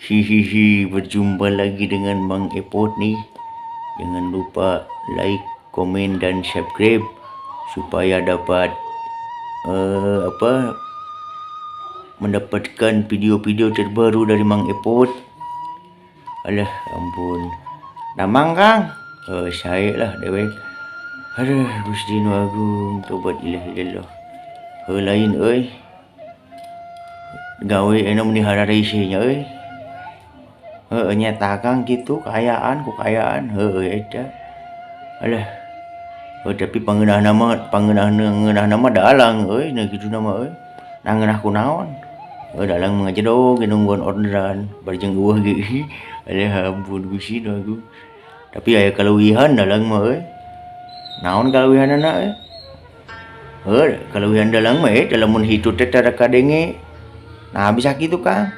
Hihihi, berjumpa lagi dengan Bang Epot nih. Jangan lupa like, komen, dan subscribe supaya dapat apa mendapatkan video-video terbaru dari Mang Epot. Alah, ampun. Damang, Kang? Saya lah dewek. Aduh, Gusti Nu Agung, tobat ilah ilallah. Lain euy. Gawe anu meni hararese nya euy. Heuh, nyata Kang, kitu kaayaan ku kaayaan, heuh eta. Alah. Oh, tapi pangeunahna mah, pangeunahna ngeunahna mah dalang euy, na kitu mah euy. Nah, ngeunah ku naon? Heuh, dalang mah ngajedog nungguan orderan bari jeung euweuh ge. Alah, ampun Gusti Nu Agung. Tapi aya kaleuwihan dalang mah euy. Naon kaleuwihanana euy? Heuh, kaleuwihan dalang mah eta lamun hitut teh tara kadenge. Nah, bisa kitu, Kang.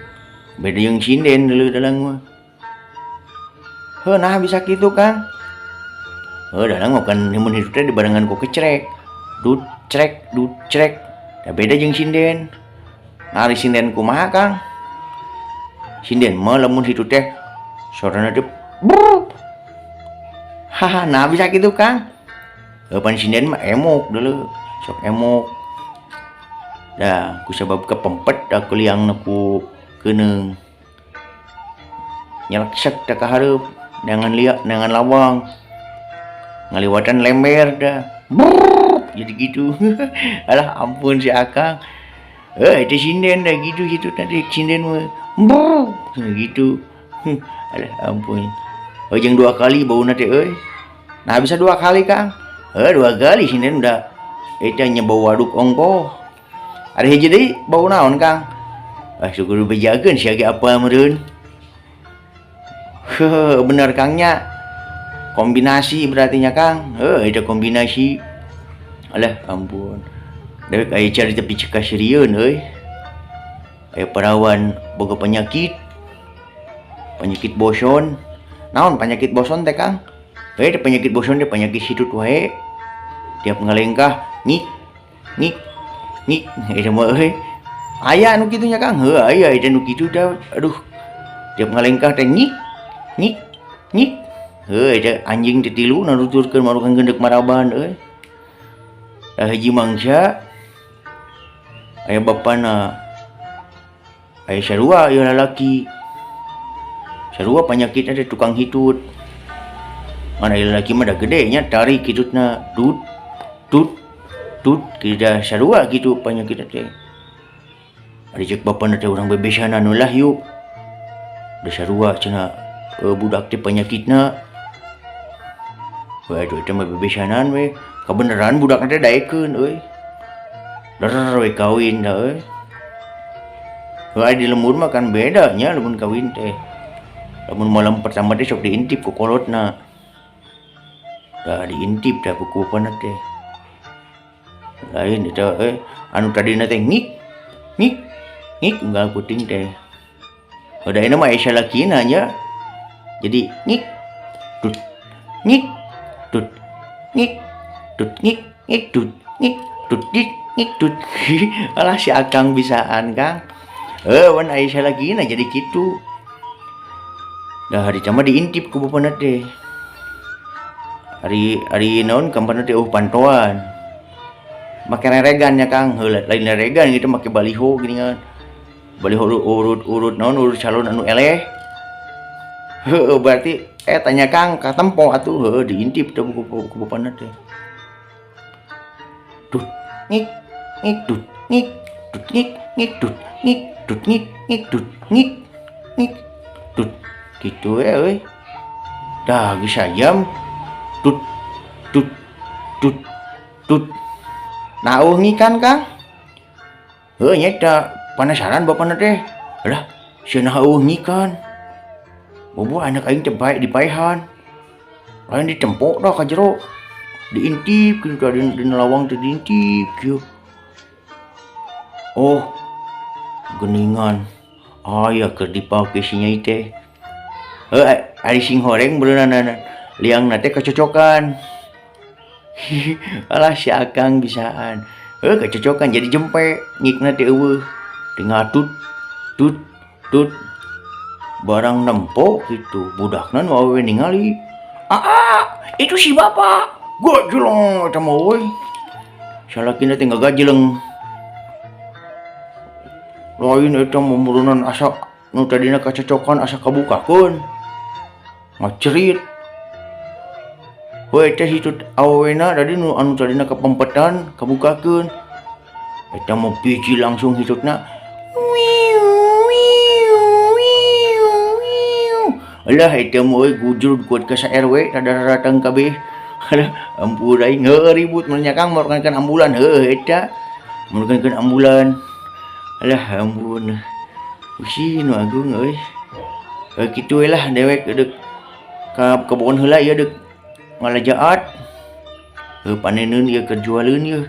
Beda jeung sinden deuleu dalang mah. Heuh, nah bisa kitu, Kang. Heuh, dalang mah kan mun hitut teh dibarengan ku kecrek. Dut crek, dut crek. Da beda jeung sinden. Nah, ari sinden kumaha, Kang? Sinden mah lamun hitut teh sorana teh brrr. Haha, nah bisa kitu, Kang. Heuh, pan sinden mah emok deuleu, sok emok. Dah, ku sabab kepempet da ku liangna ku keuneung. Nyeleksek teh ka hareup, neangan liak, neangan lawang. Ngaliwatan lember dah. Brrr, jadi gitu. Alah, ampun si Akang. Eh, itu sinden dah gitu gitu tadi sinden mah. Brrr, gitu. Alah, ampun. Oh, jeung dua kali bauna teh euy. Nah, bisa dua kali, Kang. Eh, dua kali sinden udah eta nya bau waduk ongkoh. Ada hiji deui bau naon, Kang? Ah, syukur bejakeun sia ge apal meureun. Heuh, bener, Kang, nya. Kombinasi berarti nya, Kang. Heuh, itu kombinasi. Alah, ampun. Dewek aya carita picikaseurieun euy. Aya parawan boga penyakit. Penyakit boson. Naon penyakit boson teh, Kang? Eh, penyakit boson teh penyakit hitut wae. Tiap ngalengkah ngik ngik ngik eta mah euy. Aya anu kitu nya, Kang? Heuh, aya eta nu kitu teh. Aduh. Tiap ngalengkah teh ngik ngik ngik. Heuh, eta anjing teh tilu naruturkeun marukan geundek maraban euy. Dah hiji mangsa aya bapana, aya sarua ieu lalaki. Sarua panyakitna teh tukang hitut. Mana ieu lalaki mah da gede nya, tarik hitutna tut tut tut kitu sarua kitu panyakitna teh. Ari ceuk bapana teh, urang bebesanan lah yuk. Da sarua cenah budak teh panyakitna. Waduh, eta mah bebesanan we. Kabeneran budak teh daekeun euy. Der we kawin da euy. Heuh, di lembur mah kan beda nya lamun kawin teh. Lamun malam pertama teh sok diintip ku kolotna. Dah diintip dah ku bapana teh. Lain eta euy, anu tadina teh ngik ngik ngik unggal peuting teh. Heuh, da ayeuna mah aya salakina nya. Jadi ngik tut ngik tut ngik tut ngik ngik tut ngik tut ngik ngik tut. Alah, si Akang bisaan, Kang. Heuh, wan aya salakina jadi kitu. Dah hari mah diintip ku bapana teh. Ari ari naon kampana teh pantoan. Make reregan nya, Kang. Heuh, lain reregan gitu, make baliho geuningan. Baliho urut urut naon urut calon anu eleh. Heuh, berarti tanya Kang katempo atuh. Heuh, diintip teh ku bapana teh. Tut ngik ngik tut ngik tut ngik ngik tut ngik tut ngik ngik tut ngik ngik tut gitu ya euy. Dah geus sajam tut tut tut tut. Nah, euweuh ngikan, Kang. Heuh, nya eta penasaran bapana teh. Alah, sia naha euweuh ngikan? Bobo anak aing teh bae dipaehan. Lain ditempok dah ka jero. Diintip kitu tah di lawang teh diintip kieu. Oh, geuningan. Aya keur dipake si nyai teh. Heuh, ari sing horeng beuneunan liangna teh kacocokan. Alah, si Akang bisaan. Heuh, kacocokan jadi jempe ngikna teh euweuh. Tinggal tut tut tut. Barang nempo gitu budakna nu awewe ningali, "Aa, itu si bapak." Gajleng eta mah euy. Salakina teh ngagajleng. Lain eta mah, meureunnan asa nu tadina kacocokan asa kabukakeun. Ngacerit. We teh hitut awewena tadi nu anu tadina kapempetan kabukakeun. Eta mah biji langsung hitutna. Wiu wiu wiu wiu. Alah, eta mah euy, gujrud kuat ka sa RW daratang kabeh. Alah, ampun aing, heueuh ribut mun nya, Kang, meurkeun ambulan, heueuh eta. Meurkeun ambulan. Alah, ampun. Usi nu agung euy. Kitu we lah, dewek deuk ka kebon heula ieu, deuk ngalajaat. Heuh, paneneun ieu, keur jualeun ieu.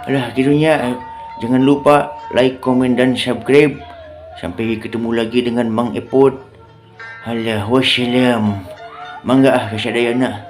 Alah, kitu nya. Jangan lupa like, komen dan subscribe. Sampai ketemu lagi dengan Mang Epot. Alah, wassalam. Mangga ah kasadayana.